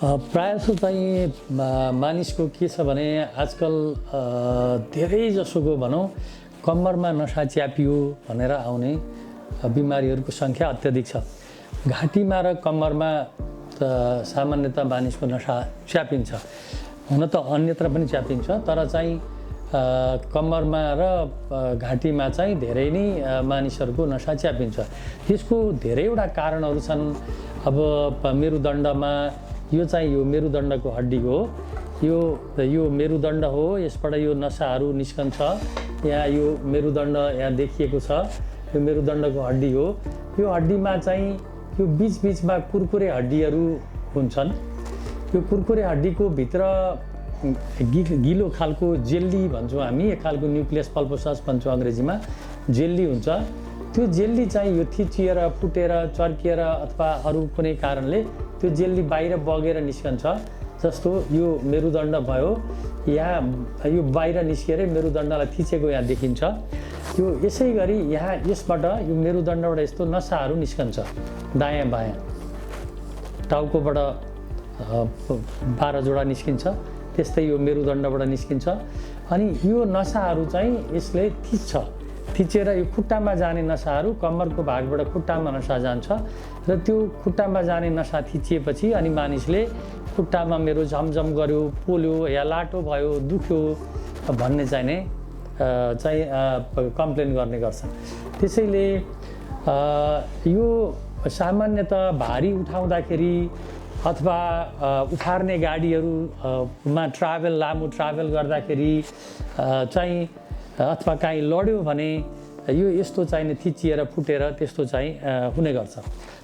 प्रायः जसो चाहिँ मानिसको के छ भने आजकल धेरै जसोको भनौँ कम्मरमा नसा च्यापियो भनेर आउने बिमारीहरूको सङ्ख्या अत्याधिक छ। घाँटीमा र कम्मरमा त सामान्यतः मानिसको नसा च्यापिन्छ, हुन त अन्यत्र पनि च्यापिन्छ, तर चाहिँ कम्मरमा र घाँटीमा चाहिँ धेरै नै मानिसहरूको नसा च्यापिन्छ। त्यसको धेरैवटा कारणहरू छन्। अब मेरुदण्डमा यो मेरुदण्डको हड्डी हो, यो मेरुदण्ड हो, यसबाट यो नसाहरू निस्कन्छ। यहाँ यो मेरुदण्ड यहाँ देखिएको छ, यो मेरुदण्डको हड्डी हो। यो हड्डीमा चाहिँ यो बिचबिचमा कुरकुरे हड्डीहरू हुन्छन्। यो कुरकुरे हड्डीको भित्र गिलो खालको जेल्ली भन्छौँ हामी, एक खालको न्युक्लियस पल्पोसस भन्छौँ अङ्ग्रेजीमा, जेल्ली हुन्छ। त्यो जेल्ली चाहिँ यो थिचिएर फुटेर चर्किएर अथवा अरू कुनै कारणले त्यो जेल्ली बाहिर बगेर निस्कन्छ। जस्तो यो मेरुदण्ड भयो, यहाँ यो बाहिर निस्किएर मेरुदण्डलाई थिचेको यहाँ देखिन्छ। यो यसै गरी यहाँ यसबाट यो मेरुदण्डबाट यस्तो नसाहरू निस्कन्छ दायाँ बायाँ। टाउकोबाट 12 जोडा निस्किन्छ, त्यस्तै यो मेरुदण्डबाट निस्किन्छ। अनि यो नसाहरू चाहिँ यसले थिचेर यो खुट्टामा जाने नसाहरू कम्मरको भागबाट खुट्टामा नसा जान्छ र त्यो खुट्टामा जाने नसा थिचिएपछि अनि मानिसले खुट्टामा मेरो झमझम गर्यो, पोल्यो या लाटो भयो, दुख्यो भन्ने चाहिँ कम्प्लेन गर्ने गर्छ। त्यसैले यो सामान्यतः भारी उठाउँदाखेरि अथवा उफार्ने गाडीहरूमा लामो ट्राभल गर्दाखेरि चाहिँ अथवा काहीँ लड्यो भने यो यस्तो चाहिँ थिचिएर फुटेर त्यस्तो चाहिँ हुने गर्छ।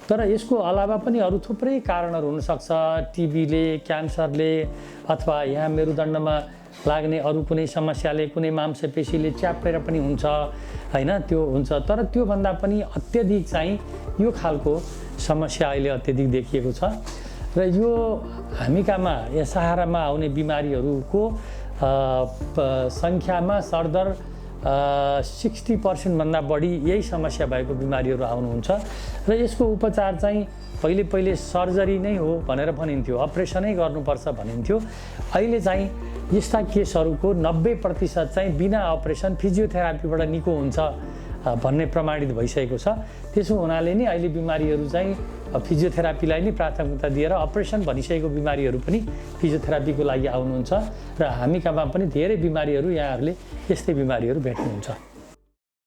तर यसको अलावा पनि अरू थुप्रै कारणहरू हुनसक्छ। टिबीले, क्यान्सरले अथवा यहाँ मेरुदण्डमा लाग्ने अरू कुनै समस्याले, कुनै मांसपेशीले च्यापेर पनि हुन्छ हैन, त्यो हुन्छ। तर त्योभन्दा पनि अत्यधिक चाहिँ यो खालको समस्या अहिले अत्यधिक देखिएको छ र यो हामीकामा या सहारामा आउने बिमारीहरूको सङ्ख्यामा सरदर 60% भन्दा बढी यही समस्या भएको बिमारीहरू आउनुहुन्छ र यसको उपचार चाहिँ पहिले सर्जरी नै हो भनेर भनिन्थ्यो, अपरेसनै गर्नुपर्छ भनिन्थ्यो। अहिले चाहिँ यस्ता केसहरूको 90% चाहिँ बिना अपरेसन फिजियोथेरापीबाट निको हुन्छ भन्ने प्रमाणित भइसकेको छ। त्यसो हुनाले नै अहिले बिमारीहरू चाहिँ फिजियोथेरापीलाई नै प्राथमिकता दिएर अपरेसन भनिसकेको बिमारीहरू पनि फिजियोथेरापीको लागि आउनुहुन्छ र हामी कहाँ पनि धेरै बिमारीहरू यहाँहरूले यस्तै बिमारीहरू भेट्नुहुन्छ।